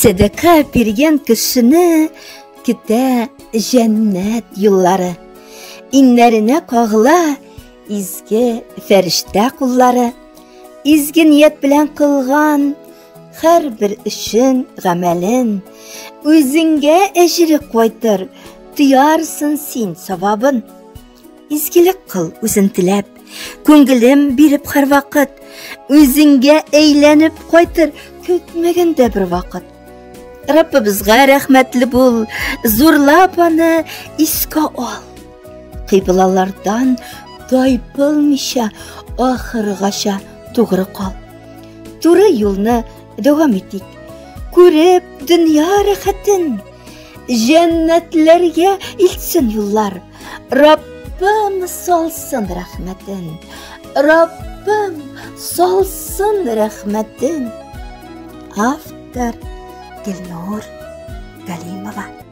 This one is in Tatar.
Сәдака биргән кешене көтә җәннәт юллары. Иңнәренә кагыла изге фәрештә куллары. Изге ният белән кылган һәрбер эшен, гамәлен үзеңгә әҗере кайтыр, тоярсың син савабын. Изгелек кыл үзен теләп, күңелем биреп һәрвакыт, үзеңгә әйләнеп кайтыр көтмәгәндә бер вакыт. Раббыбызга рәхмәтле бул, зурлап аны искә ал. Кыйблалардан тайпылмыйча ахыргача тугры кал. Туры юлны дәвам итик. Күреп дөнья рәхәтен, җәннәтләргә илтсен юллар. Раббым салсын рәхмәтен. Раббым салсын рәхмәтен. Автор Гөлнур Галимова.